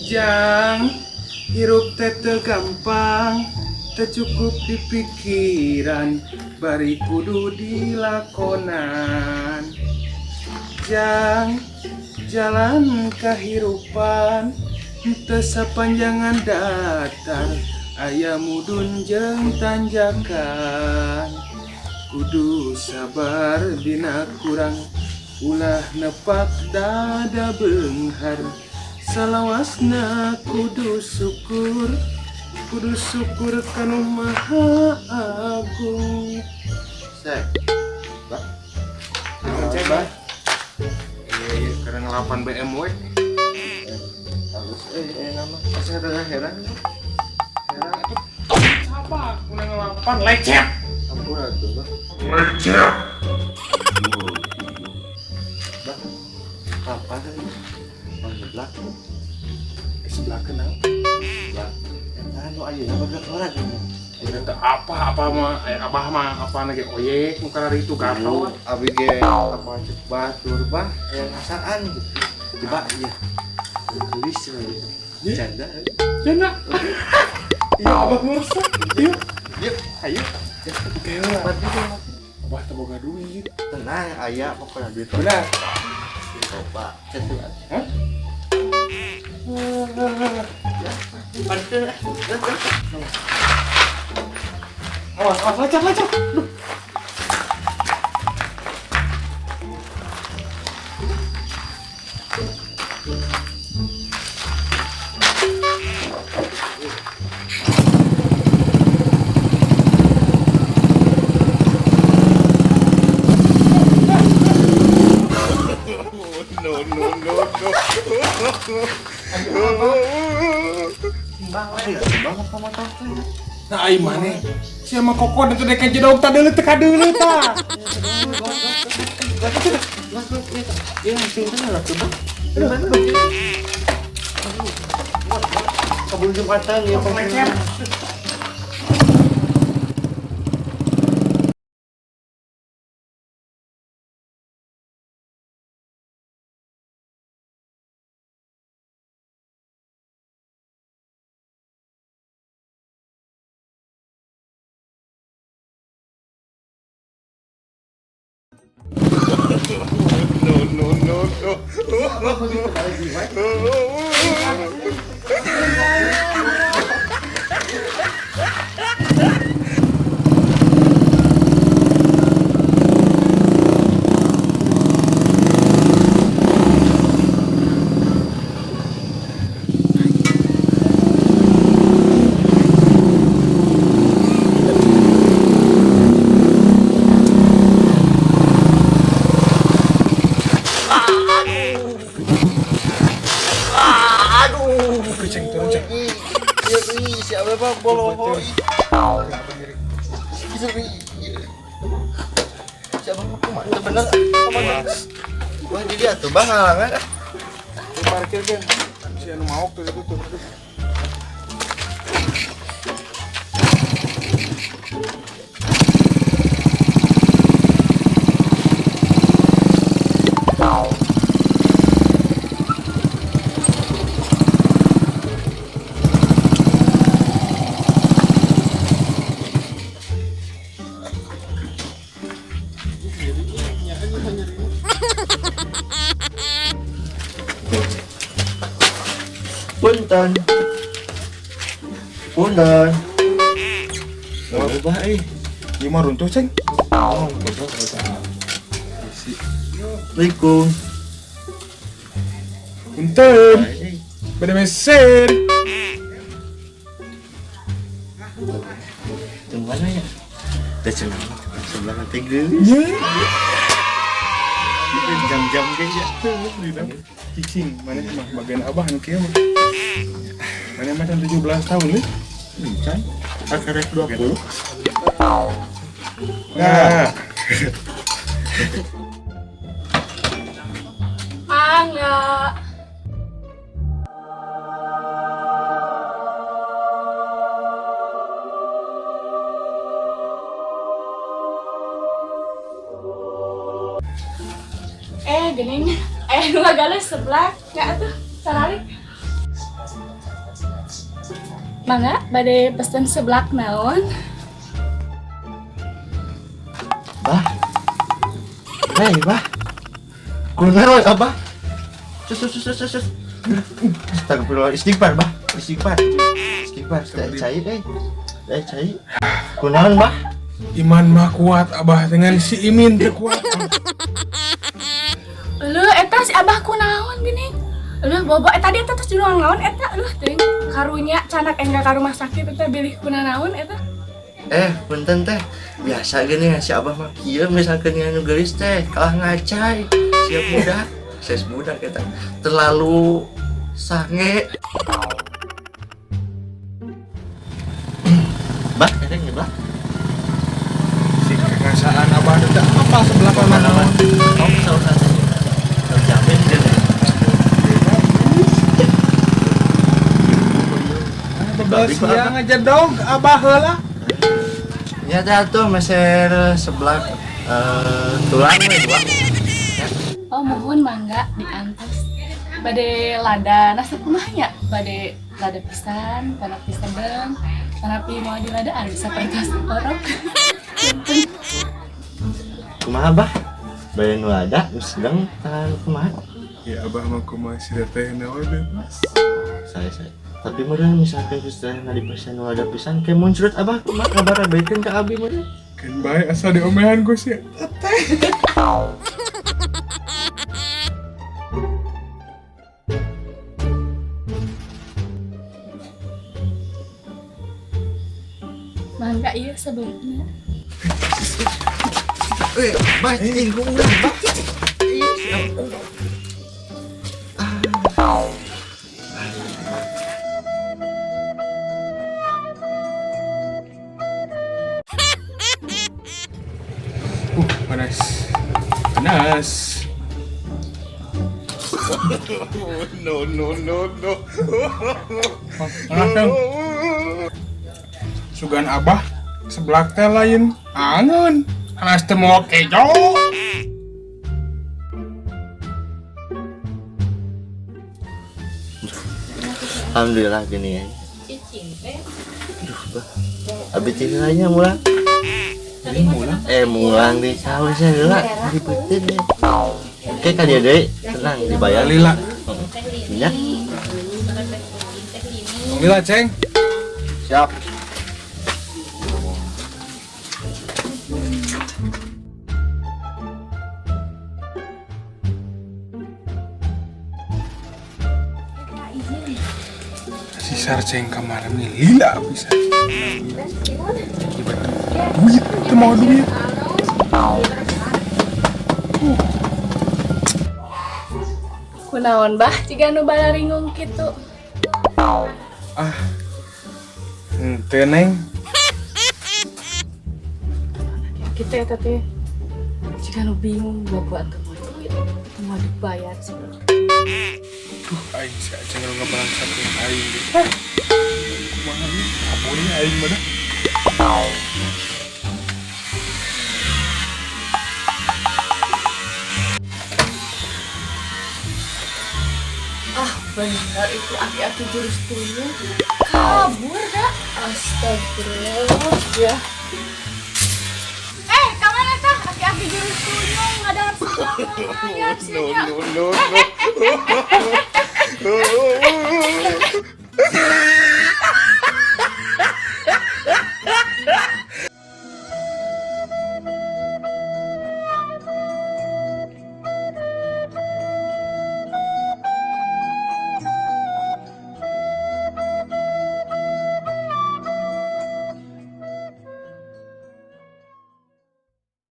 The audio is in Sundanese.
Jang, hirup teh teu gampang, teu cukup di pikiran, bari kudu dilakonan. Jang, jalan kahirupan teu sapanjangan datar, aya mudun jeung tanjakan. Kudu sabar dina kurang, ulah nepak dada beunghar. Salawasna kudu syukur, kudu syukur kanu Maha Agung. Sek. Bah. Cek, Bah. Iya, karena ngelapan BMW. Halus nama. Asa ada heran. Heran itu siapa? Kuna ngelapan lecet. Ampura tuh, Bah. Lecet. Bah. Apa sih? Oh, sebelah. Sebelah kenal. Sebelah. Eta nu ayeuna bageuk orang. Ini teh apa apa mah abah mah apa lagi oyek nu kana itu gatot. Abi ge apa cek batur bah aya ngasaan gitu. Coba ya. Gelis we. Janda. Janda. Iya abah ngurus. Iya. Yuk, ayo. Oke lah. Abah teu boga duit. Tenang, aya pokoknya duit. Benar. Coba. Cetu. Hah? Parkir. Awas, awas, lecet, lecet. Duh. No, no, no, no. Bang, bang apa motor teh? Nah, ai maneh? Sia mah koko dan teh dek jedog tah deuleu teh kadeuleu tah. Ya, sing teh lah tuh, Bang. Kabul jembatan ya, Lecet. No, no, no, no. Ceng, turun, ceng. Iya, siapa Bang bolo. Siapa kumaha bener? Wah, jadi atuh Bang halangan. Di parkir kan. Si anu maok tuh itu tuh. Punten. Punten. Wah, ubah euy. Ieu mah runtuh, Ceng. Oh, goblok eta. Assalamualaikum. Punten. Bade meser. Tunggu mana ya? Teh cenah mah sebelah nanti geulis. Jam-jam ge ya. Cicing, mana mah bagian abah nu kieu mah. Mana mah 17 tahun nih. Can, akarek 20. Nah. Mangga. Gening. Nu ngagales sebelah. Nggak tuh, saralik. Mangga bade pesen seblak naon? Bah. Hei, bah. Kunaon abah? Sus sus sus sus sus. Astagfirullah, istighfar, bah. Istighfar. Istighfar, teh cai euy. Teh cai. Kunaon, bah? Iman mah kuat abah dengan si Imin teu kuat. Leuh eta si abah kunaon gini? Leuh bobo eta tadi eta terus juruan naon eta leuh teuing. Karunya canak engga ka rumah sakit eta bilih kunanaon eta. Punten teh. Biasa gini si abah mah kieu misalkan anu geulis teh kalah ngacai. Siap muda, ses muda kita. Terlalu sange. Bah, ereng nyeblak. Si kengasaan abah teh apa sebelah mana naon? Oh, salah satu. Terjamin gitu. Bebas siang aja dong abah heula. Ya teh atuh meser seblak tulang we dua. Ya. Oh mohon mangga diantos. Bade lada nasi kumaha nya? Bade lada pisan, panapi sedeng, panapi mau diladaan sapertos orok. Kumaha bah? Bade nu lada, nu sedeng, tahan kumaha? Ya abah mah kumaha si teteh naon bebas. Saya. Tapi meureun misalkan geus teh ngadipesan nu lada pisan kayak muncrat abah kumaha kabar baikeun ka abi meureun. Kan bae asa diomehan ku si teteh. Mangga ieu sebelumnya. Bah, ih, urang, bah. Panas. Panas. No, no, no, no. Panas dong. Sugan abah seblak teh lain angeun. Panas teu moal kejo. Alhamdulillah gini ya. Aduh, bah. Abi tinggalnya mulang. Mulang. Mulang di sawah saya heula ribetin ya. Oke kan ya deui, tenang dibayar. Lila. Ya. Lila, Ceng. Siap. Si Sarceng kemarin nih lila bisa. Duit, itu mau duit. Kunaon bah jiga nu balaringung kitu. Ah. Henteu neng. Kitu eta teh. Jiga nu bingung bawa teu mau duit, teu mau dibayar sih. Duh, aing si Aceng nu ngabalangsakeun aing deui. Kumaha ieu? Kabur aing mah dah. Ah, benar itu aki-aki jurus tuyul. Kabur dah. Astagfirullah ya. Kamana tah aki-aki jurus tuyul ngadar sebelah lumayan sih No, nya. no, no, no.